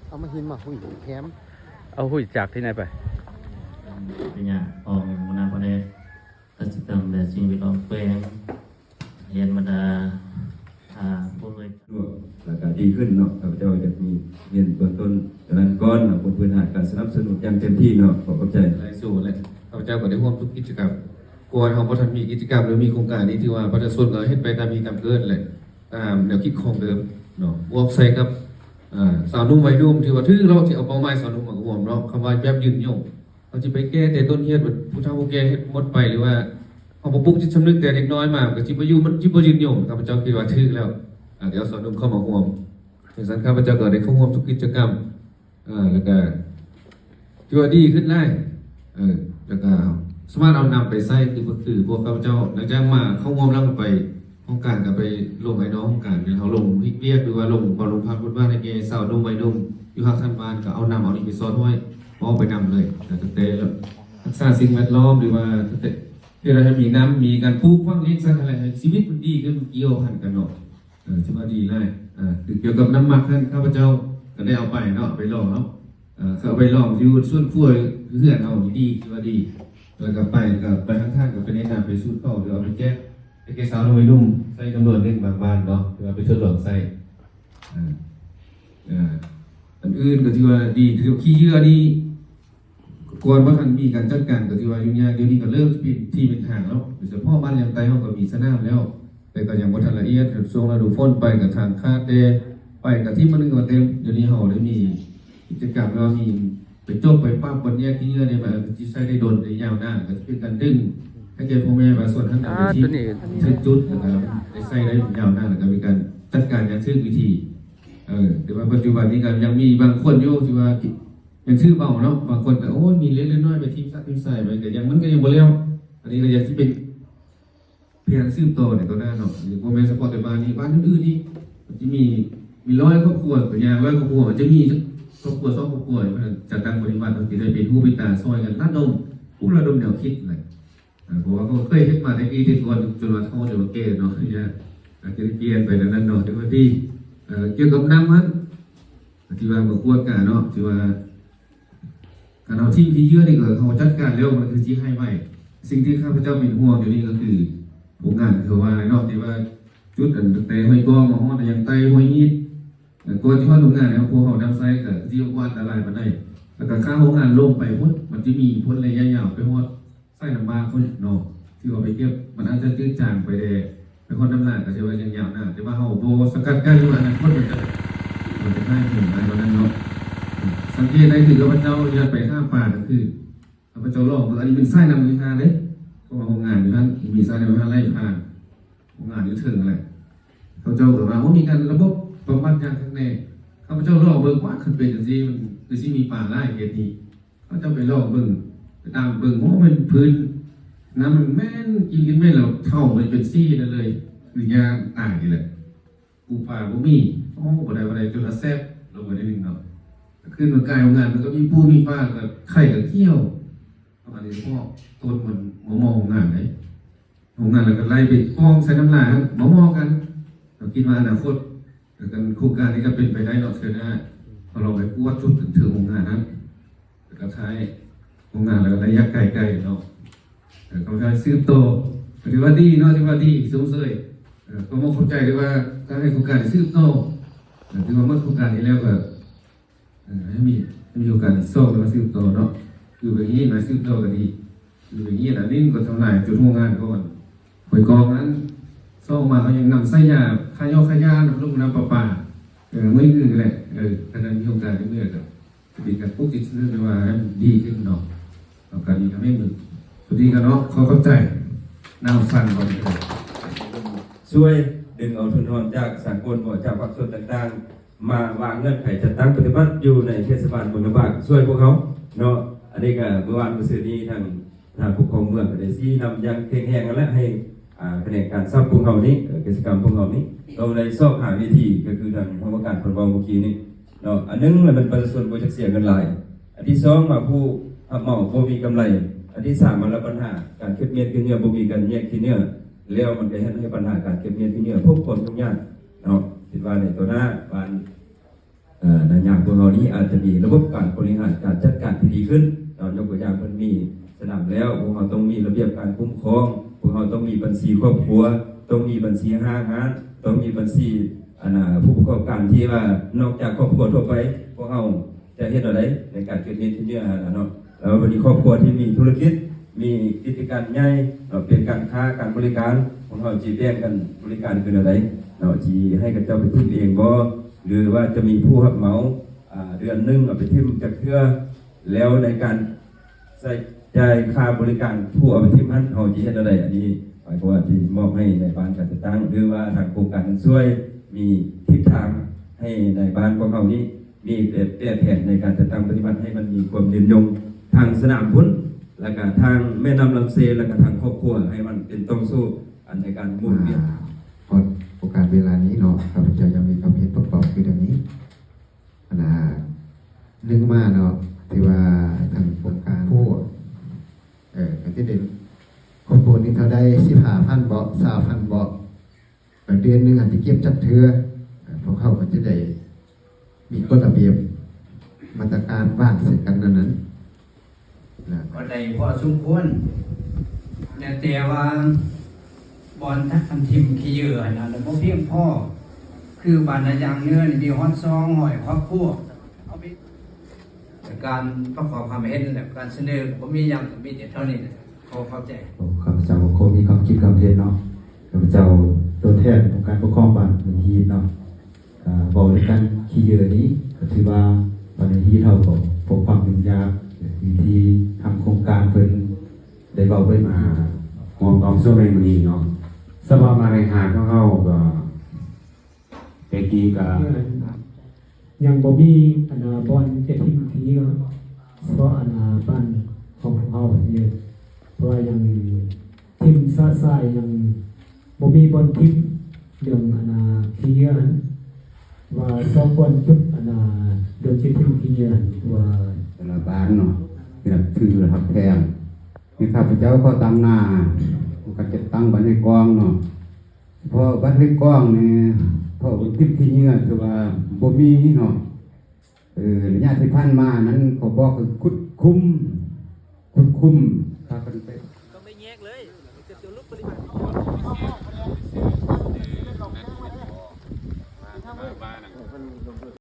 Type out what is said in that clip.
ເອົາມາຫີນມາຫຸ້ຍແຖມ. ເອົາຫຸ້ຍຈາກທີ່ໃນໄປ? ເປັນຫຍັງຂອງຫົວໜ້າພະແນກກະສິກຳ ແລະ ສິ່ງແວດລ້ອມແຂວງ ຮຽນບັນດາ ອ່າ ຜູ້ອຳນວຍການ ແລ້ວກະດີຂຶ້ນເນາະ. ຂ້າພະເຈົ້າຢາກມີ ຮຽນເບື້ອງຕົ້ນເທົ່ານັ້ນກ່ອນເນາະ, ບົນພື້ນຖານການສະໜັບສະໜູນຢ່າງເຕັມທີ່ເນາະ. ຂໍຂອບໃຈຫຼາຍສູນ ແລະ ຂ້າພະເຈົ້າກໍໄດ້ຮ່ວມທຸກກິດຈະກຳ. ກ່ອນເຮົາບໍ່ທັນມີກິດຈະກຳ ຫຼື ມີໂຄງການນີ້ ຖືວ່າປະຊາຊົນກໍເຮັດໄປຕາມມີຕາມເກີດແຫຼະ, ຕາມແນວຄິດຂອງເດີມເນາະ, ບວກໃສ່ກັບ ເອີ ຊາວໜຸ່ມໄວໜຸ່ມ ຖືວ່າຖືກແລ້ວ ທີ່ເອົາເປົ້າໝາຍຊາວໜຸ່ມມາຮ່ວມເນາະ. ຄຳວ່າແບບຍືນຍົງ ເຮົາຊິໄປແກ້ແຕ່ຕົ້ນເຫດ ຜູ້ເຖົ້າຜູ້ແກ່ເຮັດໝົດໄປ ຫຼືວ່າເຮົາບໍ່ປຸກຈິດສຳນຶກແຕ່ເດັກນ້ອຍມາ ມັນກໍຊິບໍ່ຢູ່ ມັນຊິບໍ່ຍືນຍົງ. ຂ້າພະເຈົ້າຄິດວ່າຖືກແລ້ວ ອາ ທີ່ເອົາຊາວໜຸ່ມເຂົ້າມາຮ່ວມ. ຈັ່ງຊັ້ນ ຂ້າພະເຈົ້າກໍໄດ້ເຂົ້າຮ່ວມທຸກກິດຈະກຳ ເອີ ແລ້ວກໍຖືວ່າດີຂຶ້ນຫຼາຍ ເອີ ແລ້ວກໍສາມາດເອົານຳໄປໃຊ້ ຄື ຄືພວກຂ້າພະເຈົ້າ ຫຼັງຈາກມາເຂົ້າຮ່ວມແລ້ວ ກໍໄປຫ້ອງການ ກໍໄປລົງໄອ້ນ້ອງຫ້ອງການ ເຮົາລົງເຮັດວຽກ ຫຼືວ່າລົງເວົ້າລົງພາກບົດບາດໃຫ້ແກ່ຊາວໜຸ່ມໄວໜຸ່ມຢູ່ຮາກຖານບ້ານ ກໍເອົານຳເອົານີ້ໄປສອດຫ້ອຍ ເວົ້າໄປນຳເລີຍ. ແລ້ວຕັ້ງແຕ່ຮັກສາສິ່ງແວດລ້ອມ ຫຼືວ່າຕັ້ງແຕ່ ເຮັດໃຫ້ມີນ້ຳ ມີການປູກຝັງລ້ຽງສັດຫັ້ນແຫຼະ ໃຫ້ຊີວິດມັນດີຂຶ້ນ ມັນກ່ຽວພັນກັນເນາະ. ເອີ ຖືວ່າດີຫຼາຍ. ເອີ ຄືກ່ຽວກັບນ້ຳໝັກຫັ້ນ ຂ້າພະເຈົ້າກໍໄດ້ເອົາໄປເນາະ ໄປລອງເນາະ. ເອີ ເຂົາເອົາໄປລອງຢູ່ສວນຄົວເຮືອນເຮົານີ້ ຖືວ່າດີ ແລ້ວກໍໄປ ກໍໄປທາງທ່ານ ກໍໄປແນະນຳ ໄປສູດເຂົ້າ ຫຼືເອົາໄປແຈກ ໄປແກ່ຊາວໜຸ່ມໄວໜຸ່ມໃຊ້ຈຳນວນໜຶ່ງບາງບ້ານເນາະ ຖືວ່າໄປທົດລອງໃຊ້. ເອີ ເອີ ອັນອື່ນກໍຖືວ່າດີ ຂີ້ເຫຍື້ອນີ້ ກ່ອນບໍ່ທັນມີການຈັດການກໍຖືວ່າຫຍຸ້ງຍາກ, ດຽວນີ້ກໍເລີ່ມເປັນທີ່ເປັນທາງແລ້ວ. ໂດຍສະເພາະບ້ານຍາງໃຕ້ເຮົາກໍມີສະໜາມແລ້ວ ແຕ່ກໍຍັງບໍ່ທັນລະອຽດ. ຊ່ວງລະດູຝົນໄປກໍທາງຂາດແດ່ ໄປກໍຖິ້ມມື້ໜຶ່ງກໍເຕັມ. ດຽວນີ້ເຮົາໄດ້ມີກິດຈະກຳ ແລ້ວມີໄປຈົກໄປປັບບ່ອນແຍກຂີ້ເຫຍື້ອນີ້ ມັນຊິໃຊ້ໄດ້ດົນໄດ້ຍາວນານ ກໍຈະເປັນການດຶງໃຫ້ແກ່ພໍ່ແມ່ປະຊາຊົນຫັ້ນ ອ່າ ໄປທີ່ ໂຕນີ້ ຖືກຈຸດ ແລ້ວກໍໄດ້ໃຊ້ໄດ້ຍາວນານ ແລ້ວກໍມີການຈັດການຢ່າງຖືກວິທີ. ເອີ ແຕ່ວ່າປັດຈຸບັນນີ້ກໍຍັງມີບາງຄົນຢູ່ທີ່ວ່າ ຍັງຖືເບົາເນາະ, ບາງຄົນກໍ ໂອ້ຍ ມີເລັກເລັກນ້ອຍໄປຖິ້ມສະຖິ້ມສາຍໄປ ກໍຍັງ ມັນກໍຍັງບໍ່ແລ້ວ. ອັນນີ້ກໍຢາກຊິເປັນພຽງສືບຕໍ່ໃນຕໍ່ໜ້າເນາະ, ບໍ່ແມ່ນສະເພາະແຕ່ບ້ານນີ້, ບ້ານອື່ນໆນີ້ ມັນຈະມີ ມີຮ້ອຍຄອບຄົວ ກໍຢ່າງຮ້ອຍຄອບຄົວ ມັນຈະມີຄອບຄົວສອງຄອບຄົວ ເພິ່ນຈັດຕັ້ງປະຕິບັດ ເພິ່ນຊິໄດ້ເປັນຫູເປັນຕາຊ່ອຍກັນ ລະດົມ ຜູ້ລະດົມແນວຄິດແຫຼະ. ເອີ ເພາະວ່າເຂົາເຄີຍເຮັດມາແຕ່ກີ້ແຕ່ກ່ອນ ຈົນວ່າເຖົ້າ ຈົນວ່າແກ່ເນາະ, ອາດຈະໄດ້ປ່ຽນໄປແນວນັ້ນເນາະ. ແຕ່ວ່າທີ່ ເອີ ກ່ຽວກັບນ້ຳຫັ້ນ ທີ່ວ່າມາກວດກາເນາະ ທີ່ວ່າ ຄັນເຮົາຖິ້ມຂີ້ເຫຍື້ອນີ້ ກໍເຮົາຈັດການແລ້ວ ມັນຄືຊິຫາຍໄວ. ສິ່ງທີ່ຂ້າພະເຈົ້າເປັນຫ່ວງດຽວນີ້ກໍຄືໂຮງງານ ຄືວ່າເນາະ ທີ່ວ່າຈຸດອັນແຕ່ຫ້ວຍກອງມາຮອດ ແຕ່ຍັງໃຕ້ຫ້ວຍຮີດ ແລ້ວກ່ອນຊິຮອດໂຮງງານ ພວກເຮົານຳໃຊ້ກໍຊິບໍ່ອັນຕະລາຍປານໃດ. ແລ້ວກໍຖ້າໂຮງງານລົງໄປພຸ້ນ ມັນຈະມີຜົນໄລຍະຍາວໄປຮອດ ສາຍນ້ຳບາພຸ້ນເນາະ ທີ່ວ່າໄປເກັບ ມັນອາດຈະຈືດຈາງໄປແດ່ ໄປຮອດນ້ຳຫຼາຍກໍຖືວ່າຍັງຍາວນານ, ແຕ່ວ່າເຮົາບໍ່ສະກັດກັ້ນ ຫຼືວ່າອະນາຄົດມັນຈະ ມັນຈະຮ້າຍແຮງຫຼາຍກວ່ານັ້ນເນາະ. ສັງເກດໄດ້ຄືຂ້າພະເຈົ້າຢາກໄປຫາປາກາງຄືນ ຂ້າພະເຈົ້າລອງເບິ່ງ, ອັນນີ້ເປັນສາຍນ້ຳທີ່ຫ້າເດ້ ເພາະວ່າໂຮງງານຢູ່ຫັ້ນ ມີສາຍນ້ຳຫ້າໄຫຼຜ່ານ ໂຮງງານຢູ່ເທິງຫັ້ນແຫຼະ. ເຂົາເຈົ້າກໍວ່າ ໂອ້ ມີການລະບົບບຳບັດຢ່າງຄັກແນ່. ຂ້າພະເຈົ້າລອງເບິ່ງວ່າ ຄັນເປັນຈັ່ງຊີ້ ມັນຄືຊິມີປາຫຼາຍເຂດນີ້. ເຂົາເຈົ້າໄປລອງເບິ່ງ ໄປຕາມເບິ່ງ ໂອ້ ແມ່ນພື້ນນ້ຳມັນແມ່ນ ກິນ ກິນແມ່ນແລ້ວເຖົ້າ ມັນເປັນສີນັ້ນເລີຍ ຄືຫຍ້າຕາຍນີ້ແຫຼະ. ປູປາບໍ່ມີ ໂອ້ ບໍ່ໄດ້ ບໍ່ໄດ້ ຈົນລະແຊບລົງໄປໜ້ອຍໜຶ່ງເນາະ. ຄືນມາກາຍໂຮງງານ ມັນກໍມີປູມີປາ ກໍໄຂ່ກໍກ່ຽວ. ປະມານນີ້ ເພາະຕົ້ນມັນບໍ່ເໝາະໂຮງງານເດ້. ໂຮງງານ ແລ້ວກໍໄລ່ໄປກອງໃສ່ນ້ຳລາງ ມາໝໍ້ກັນ. ເຮົາຄິດວ່າອະນາຄົດ ແລ້ວກັນໂຄງການນີ້ກໍເປັນໄປໄດ້ເນາະ, ເທື່ອໜ້າເຮົາລອງໄປກວດຈຸດເຖິງໂຮງງານນັ້ນ ແລ້ວກໍຖ່າຍໂຮງງານ ແລ້ວກໍໄລຍະໄກໆເນາະ. ເອີ ກໍໄດ້ສືບຕໍ່ ກໍຖືວ່າດີເນາະ, ຖືວ່າດີ ຊົມເຊີຍ. ເອີ ກໍບໍ່ເຂົ້າໃຈ ຫຼືວ່າການໃຫ້ໂຄງການສືບຕໍ່ ເອີ ຖືວ່າໝົດໂຄງການນີ້ແລ້ວກໍ ເອີ ໃຫ້ມີ ໃຫ້ມີໂອກາດທີ່ສອງ ແລ້ວມາສືບຕໍ່ເນາະ. ຄືແບບນີ້ມາສືບຕໍ່ກໍດີ ຄືແບບນີ້ ອັນໜຶ່ງກໍທຳລາຍຈຸດໂຮງງານກ່ອນ ຫ້ວຍກອງນັ້ນ ສອງມາກໍຍັງນຳໃຊ້ຢາຂ້າຫຍ້າຂ້າຫຍ້າ ນຳລົງນ້ຳປະປາ ເອີ ມື້ອື່ນແຫຼະ. ເອີ ຄັນມີໂອກາດເມື່ອກໍຈະເປັນການປຸກຈິດສຳນຶກວ່າໃຫ້ມັນດີຂຶ້ນເນາະ. ເອົາ ກໍດີນຳເອງ ພໍດີກັນເນາະ. ຂໍຂອບໃຈ ໜາວສັ່ນບໍ່ໄດ້ ຊ່ວຍດຶງເອົາທຶນຮອນຈາກສາກົນ ບໍ່ ຈາກພາກສ່ວນຕ່າງໆ ມາວາງເງື່ອນໄຂຈັດຕັ້ງປະຕິບັດຢູ່ໃນເທດສະບານເມືອງນາບາກ ຊ່ວຍພວກເຮົາເນາະ. ອັນນີ້ກໍເມື່ອວານມື້ຊືນນີ້ ທາງ ທາງຜູ້ປົກຄອງເມືອງກໍໄດ້ຊີ້ນຳຢ່າງແຂງແຮງຫັ້ນແຫຼະ ໃຫ້ ອ່າ ຂະແໜງການຊັບພວກເຮົານີ້ ເອີ ກິດຈະກຳພວກເຮົານີ້ ຕ້ອງໄດ້ຊອກຫາວິທີ ກໍຄືທາງຫ້ອງວ່າການເພິ່ນເວົ້າເມື່ອກີ້ນີ້ເນາະ. ອັນໜຶ່ງລະແມ່ນປະຊາຊົນບໍ່ຢາກເສຍເງິນຫຼາຍ, ອັນທີສອງມາຜູ້ຮັບເໝົາບໍ່ມີກຳໄລ, ອັນທີສາມມາລະບັນຫາການເກັບມຽນຂີ້ເຫຍື້ອ ບໍ່ມີການແຍກຂີ້ເຫຍື້ອ ແລ້ວມັນກໍເຮັດໃຫ້ບັນຫາການເກັບມຽນຂີ້ເຫຍື້ອພົບຄວາມຫຍຸ້ງຍາກເນາະ. ຄິດວ່າໃນຕໍ່ໜ້າບ້ານ ເອີ ໃນຍາມພວກເຮົານີ້ອາດຈະມີລະບົບການບໍລິຫານການຈັດການທີ່ດີຂຶ້ນເນາະ. ຍົກຕົວຢ່າງ ເພິ່ນມີສະໜາມແລ້ວ, ພວກເຮົາຕ້ອງມີລະບຽບການຄຸ້ມຄອງ, ພວກເຮົາຕ້ອງມີບັນຊີຄອບຄົວ, ຕ້ອງມີບັນຊີຫ້າງຮ້ານ, ຕ້ອງມີບັນຊີ ອັນນ່າ ຜູ້ປະກອບການທີ່ວ່ານອກຈາກຄອບຄົວທົ່ວໄປ, ພວກເຮົາຈະເຮັດແນວໃດໃນການເກີດເຫດທີ່ເໜືອຫັ້ນນະເນາະ. ແລ້ວບັດນີ້ຄອບຄົວທີ່ມີທຸລະກິດ, ມີກິດຈະການໃຫຍ່ເນາະ, ເປັນການຄ້າການບໍລິການ, ພວກເຮົາຊິແບ່ງກັນບໍລິການຄືແນວໃດເນາະ, ຊິໃຫ້ເຂົາເຈົ້າໄປຖິ້ມເອງບໍ່ ຫຼືວ່າຈະມີຜູ້ຮັບເໝົາ ອາ ເດືອນໜຶ່ງເອົາໄປຖິ້ມຈັກເທື່ອ? ແລ້ວໃນການໃຊ້ຈ່າຍຄ່າບໍລິການຜູ້ເອົາໄປຖິ້ມຫັ້ນ ເຮົາຊິເຮັດແນວໃດ? ອັນນີ້ໝາຍຄວາມວ່າຊິມອບໃຫ້ນາຍບ້ານການຈັດຕັ້ງ ຫຼືວ່າທາງໂຄງການນັ້ນຊ່ວຍມີທິດທາງໃຫ້ນາຍບ້ານພວກເຮົານີ້ ມີແບບແປແຜນໃນການຈັດຕັ້ງປະຕິບັດໃຫ້ມັນມີຄວາມຍືນຍົງ ທັງສະໜາມພຸ້ນ ແລ້ວກະທາງແມ່ນ້ຳລຳເຊ ແລ້ວກະທາງຄອບຄົວ ໃຫ້ມັນເປັນຕ່ອງໂສ້ ອັນໃນການໝູນວຽນ. ອາ ຮອດໂອກາດເວລານີ້ເນາະ ຂ້າພະເຈົ້າຍັງມີຄວາມເຫັນປະກອບຄືດັ່ງນີ້. ອັນນ່າ ໜຶ່ງມາເນາະ ທີ່ວ່າທາງໂຄງການຜູ້ ເອີ ກໍຈະໄດ້ ຄອບຄົວນີ້ເທົ່າໃດ ສິບຫ້າພັນບໍ ຊາວພັນບໍ ແລ້ວເດືອນໜຶ່ງອາດຈະເກັບຈັກເທື່ອ ພວກເຮົາກໍຈະໄດ້ມີກົດລະບຽບມາດຕະການວາງໃສ່ກັນແນວນັ້ນນະ. ກໍໄດ້ພໍສົມຄວນ ແຕ່ ແຕ່ວ່າບ່ອນທັກຄັນຖິ້ມຂີ້ເຫຍື້ອຫັ້ນນະ ບໍ່ພຽງພໍ ຄືບ້ານນາຢາງເໜືອນີ້ມີຮອດສອງຮ້ອຍຄອບຄົວ ເອົາໄປ ການປະກອບຄວາມເຫັນ ແລະ ການສະເໜີກໍບໍ່ມີຫຍັງ ກໍມີແຕ່ເທົ່ານີ້ແຫຼະ ຂໍເຂົ້າໃຈ. ໂອ້ ຂ້າພະເຈົ້າກໍຄົງມີຄວາມຄິດຄວາມເຫັນເນາະ. ຂ້າພະເຈົ້າຕົວແທນອົງການປົກຄອງບ້ານຫ້ວຍຮີດເນາະ ກະເວົ້າເລື່ອງການຂີ້ເຫຍື້ອນີ້ ກະຖືວ່າບ້ານຫ້ວຍຮີດເຮົາກໍພົບຄວາມຫຍຸ້ງຍາກ ຢູ່ທີ່ທາງໂຄງການເພິ່ນໄດ້ເວົ້າໄວ້ມາ ຮ່ວມອອກສ່ວນໃນມື້ນີ້ເນາະ. ສະພາບມາດຕະຖານຂອງເຮົາກໍ ແຕ່ກີ້ກໍຍັງບໍ່ມີ ອັນນ່າ ບ່ອນຈະຖິ້ມຂີ້ເຫຍື້ອ ສະເພາະ ອັນນ່າ ບ້ານຂອງພວກເຮົານີ້ ເພາະວ່າຍັງຖິ້ມຊະຊາຍ ຍັງບໍ່ມີບ່ອນຖິ້ມ ເລື່ອງ ອັນນ່າ ຂີ້ເຫຍື້ອຫັ້ນ ວ່າຊອກບ່ອນຈຸດ ອັນນ່າ ບ່ອນຈະຖິ້ມຂີ້ເຫຍື້ອຫັ້ນ ວ່າແຕ່ລະບ້ານເນາະ ທີ່ນັບຖືຮັກແພງ ໃຫ້ຂ້າພະເຈົ້າຂໍຕາງໜ້າ ການຈັດຕັ້ງບ້ານຫ້ວຍກອງເນາະ. ເພາະບ້ານຫ້ວຍກອງນີ້ ເພາະວ່າຖິ້ມຂີ້ເຫຍື້ອຖືວ່າບໍ່ມີເນາະ. ເອີ ໄລຍະທີ່ຜ່ານມານັ້ນ ເຂົາບອກໃຫ້ຂຸດຂຸມ ຂຸດຂຸມ ພາກັນໄປ ຕ້ອງໄດ້ແຍກເລີຍ ຈະຫຼຸດປະລິມານ.